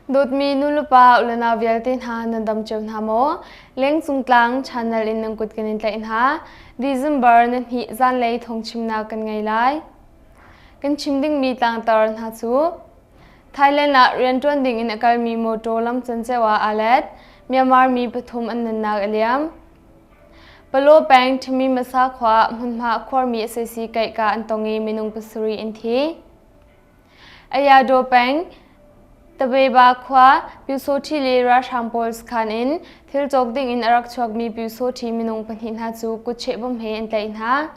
Dawtmi nulepa ulenau vialte hna nan dam cio hna maw? Lengcung tlang channel in nan kut kan in tlaih hna. December na hnih zanlei thawngchimnak kan ngei lai. Kan chim dingmi tlangtar hna cu Thailand ah rianṭuan ding in a kalmi mawṭaw lam canceo ah aa let. Myanmar mi pathum an nunnak a liam. Palaw peng Ṭhimimasa khua ah hmunhma a khuarmi sac kaihka an tong i minung pasarih an thi. Ayadaw peng Tabeba khua Pyusawṭhi le ralhrang pawl sakhan in thil cawk ding in a rak chuakmi Pyusawṭhi minung pahnih hna cu kutcheh bom he an tlaih hna.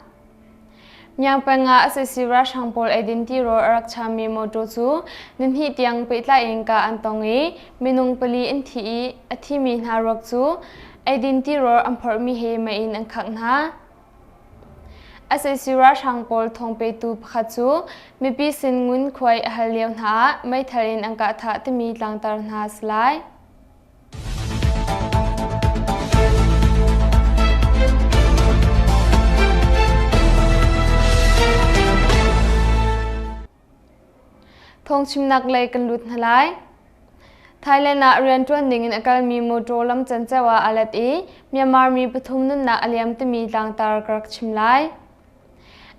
Myanmar peng ah sac ralhrang pawl eidin tirawl a rak chammi mawṭaw cu nihnih tiang pehtlai in kah an tong i minung pali an thi i a thimi hna ruak cu eidin tirawl an phorhmi he mei in an khangh hna. Sac ralhrang pawl thawngpetu pakhat cu mipi sin ngunkhuai a hal lio hna ah meithal in an kah thah timi tlangtar hna a si lai. Thawngchimnak lei kan lut hna lai. Thailand ah rianṭuan dingin a kalmi mawṭaw lam canceo ah aa let i Myanmar mi pathum nunnak a liam timi tlangtar ka rak chim lai.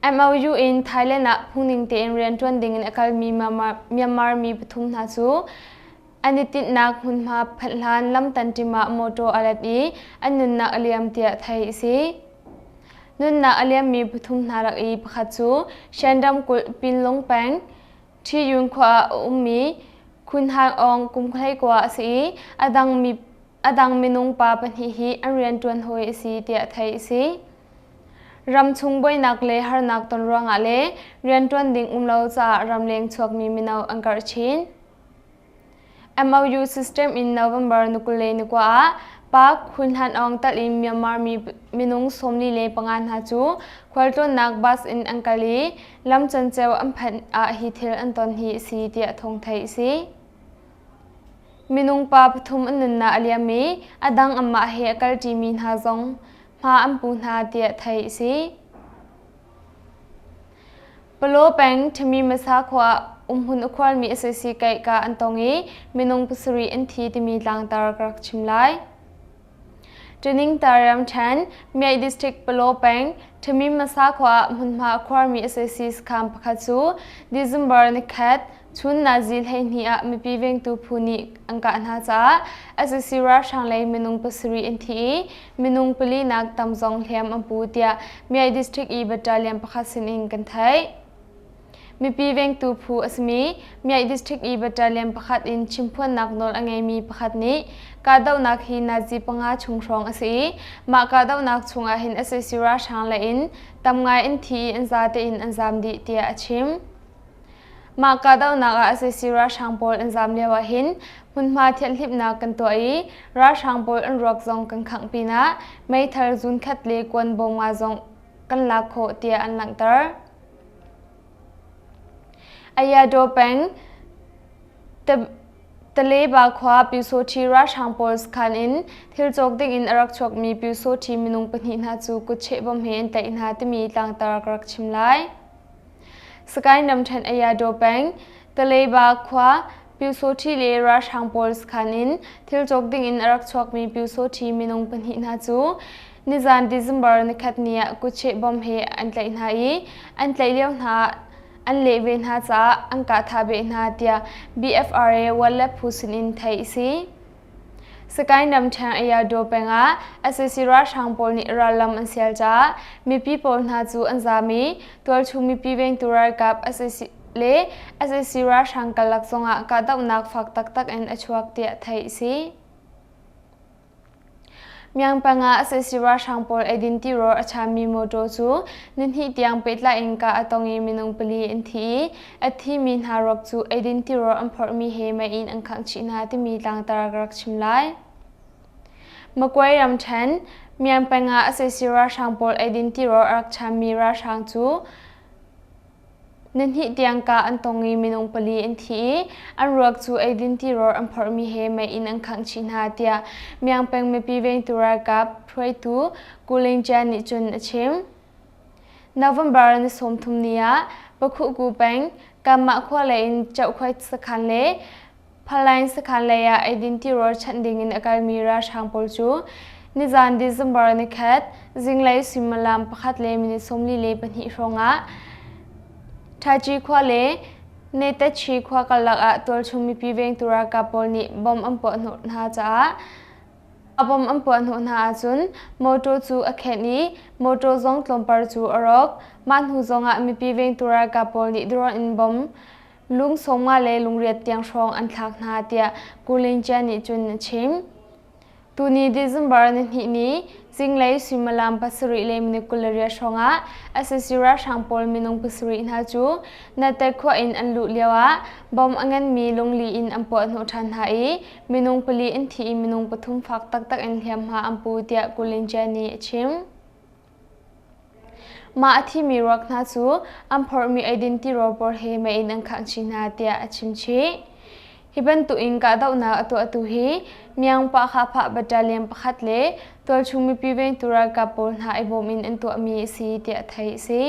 MOU in Thailand ah phungning tein rianṭuan dingin a kalmi Myanmar mi pathum hna cu An i tinhnak hmunhma phanh hlan lam tanṭim ah mawṭaw a let i an nunnak a liam tiah theih a si. Nunnak a liammi pathum hna lak i pakhat cu Shan ramkulh Pinlung peng Ṭhiyun khua ah a ummi Khun Hang Aung kum 19 a si i a dang minung pa pahnih hi an rianṭuan hawi a si tiah theih a si. Ramchung buainak le harnak ton ruangah le rianṭuan ding um lo caah ramleng chuakmi mino an karh chin. MOU system in November ni 22 ah Park Khun Han Aung telh in Myanmar mi minung 45 hna cu khualtlawnnak bus in an kal i lam canceo an phanh ah hi thil an ton hi a si tiah thawng theih a si. Minung pa pathum an nunnak a liam i a dang anmah he a kalṭimi hna zong hma an pu hna tiah theih a si. Palaw peng Ṭhimimasa khua ah umhmun a khuarmi sac kaihka an tong i minung pasarih an thi timi tlangtar ka rak chim lai. Ṭiningtar ramṭhen, Myaih District Palaw peng Ṭhimimasa khua ah hmunhma a khuarmi sac sakhan pakhat cu December nikhat chun nazi 12 ah mipi vengtu phu nih an kah hna caah sac ralhrang lei minung pasarih an thi i minung pali nak tam zong hliam an pu tiah Myai District i battalion pakhat sinin kan theih. Mipi vengtu phu a simi Myai District i battalion pakhat in chimphuannak nawl a ngeimi pakhat nih kahdohnak hi nazi panga chung hrawng a si i mah kahdohnak chungah hin sac ralhrang lei in tam ngai an thi i an zate in an zaam dih tiah a chim. Mah kahdohnak ah sac ralhrang pawl an zaam lio ah hin hmunhma thianhhlimhnak kan tuah i ralhrang pawl an ruak zong kan khangh pinah meithal zunkhat le kuan bawm nga zong kan lak khawh tiah an langhter. Ayadaw peng Taleba khua Pyusawṭhi ralhrang pawl sakhan in thil cawk ding in a rak chuakmi Pyusawṭhi minung pahnih hna cu kutcheh bom he an tlaih hna timi tlangtar ka rak chim lai. Sagaing ramṭhen Ayadaw peng, Taleba khua Pyusawṭhi le ralhrang pawl sakhan in thil cawk ding in a rak chuakmi Pyusawṭhi minung pahnih hna cu nizan December nikhat ni ah kutcheh bom he an tlaih hna i an tlaih lio hna ah an leh ve hna caah an kah thah beh hna tiah BFRA Wallet phu sinin theih a si. Sagaing ramṭhen Ayadaw peng ah sac ralhrang pawl nih rallam an sial caah mipi pawl hna cu an zaam i tualchung mipi vengtu ralkap sac le sac ralhrang karlak zongah kahdohnak fak taktak in a chuak tiah theih a si. Myanmar ah sac ralhrang pawl eidin tirawl a chammi mawṭaw cu nihnih tiang pehtlai in kah a tong i minung pali an thi i a thimi hna ruak cu eidin tirawl an phorhmi he mei in an khangh chih hna timi tlangtar ka rak chim lai. Magway ramṭhen, Myanmar ah sac ralhrang pawl eidin tirawl a rak chammi ralhrang cu Nihnih tiang kah an tong i minung pali an thi i an ruak cu eidin tirawl an phorhmi he mei in an khangh chih hna tiah Myanmar peng mipi vengtu ralkap hruaitu Kuling Jan nih cun a chim. November ni 30 ni ah Pakhuhku peng Kanmah khua lei in Chohkhuai sakhan le Phaline sakhan lei ah eidin tirawl chanh ding in a kalmi ralhrang pawl cu nizan December nikhat zinglei suimilam pakhat le minute 42 hrawng ah Ṭhaci khua le Netachi khua karlak ah tualchung mipi vengtu ralkap pawl nih bomb an puah hnawh hna caah a bomb an puah hnawh hna ahcun mawṭaw cu a khenh i mawṭaw zong tlawmpar cu a rawk. Mah hnu zongah mipi vengtu ralkap pawl nih drone in bomb lung 50 le lungriat tiang hrawng an thlak hna tiah Kulinchia nih cun a chim. Tuni December nihnih ni zinglei suimilam pasarih le minute 28 hrawngah sac ralhrang pawl minung pasarih hna cu Natte khua in an luh lioah bomb a nganmi lungli in an puah hnawh ṭhan hna i minung pali an thi i minung pathum fak taktak in hliamhma an pu tiah Kulinchia nih a chim. Mah a thimi ruak hna cu an phorhmi eidin tirawl pawl he mei in an khangh chih hna tiah a chim chih. Hi bantukin kahdohnak a tuahtu hi Myanmar Pahkhahphah Battalion pakhat le tualchung mipi vengtu ralkap pawl hna i bawm in an tuahmi a si tiah theih a si.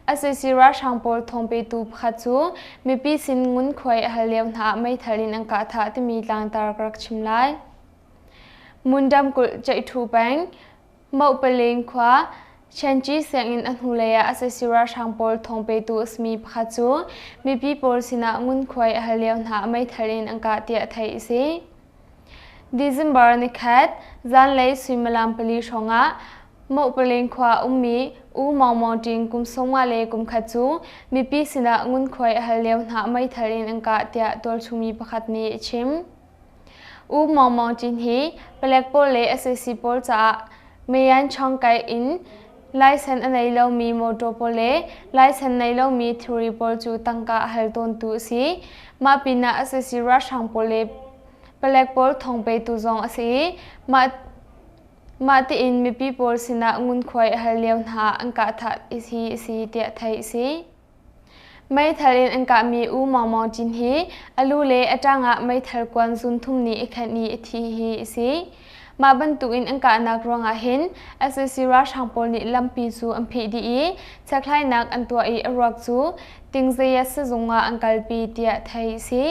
Sac ralhrang pawl thawngpetu pakhat cu mipi sin ngunkhuai a hal lio hna ah meithal in an kah thah timi tlangtar ka rak chim lai. Mundam kulh Ceihṭhu peng, Mohpaleng khua, Chenci sianginn a hnulei ah sac ralhrang pawl thawngpetu a simi pakhat cu mipi pawl sinah ngunkhuai a hal lio hna meithal in an kah tiah theih a si. December nikhat, zanlei suimilam pali hrawngah Mohpaleng khua ummi U Maung Maung Ṭin kum 50 le kum khat cu mipi sinah ngunkhuai a hal lio hna meithal in an kah tiah tualchungmi pakhat nih a chim. U Maung Maung Cin hi palek pawl le sac pawl caah Mayan Chawngkai in laisen a nei lomi mawṭaw pawl le laisen nei lomi thilri pawl cu tangka a hal tawntu a si. Mah pinah sac ralhrang pawl le palek pawl thawngpetu zong a si i mah mah tiin mipi pawl sinah ngunkhuai a hal lio hna ah an kah thah hi a si tiah theih a si. Meithal in an kahmi U Maung Maung Cin hi a lu le a ṭang ah meithal kuan zun thum nih a khenh i a thi hi a si. Mah bantukin an kahnak ruangah hin sac ralhrang pawl nih lampi cu an phih dih i chekhlainak an tuah i a ruak cu Tingzayat sizung ah an kalpi tiah theih a si.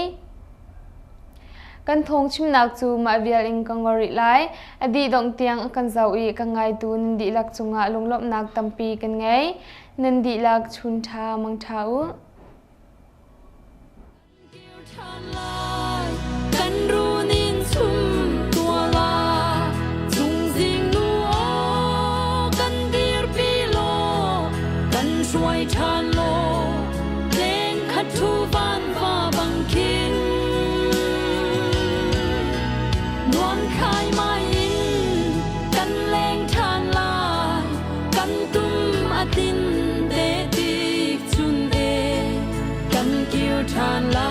Kan thawngchimnak cu mah vial in ka ngol rih lai. A dih dongh tiang a kan zoh i ka ngaitu nan dihlak cungah lunglawmhnak tampi kan ngei. Nan dihlak chun ṭha mangṭha u. Kan runin chum tua la chungzing nu aw kan dirpi law kan hruai ṭhan law leng khat thu van va bang khin nuam khai mai in kan leng ṭhan lai Kan tum a tin te tik chun e kan kir ṭhan lai.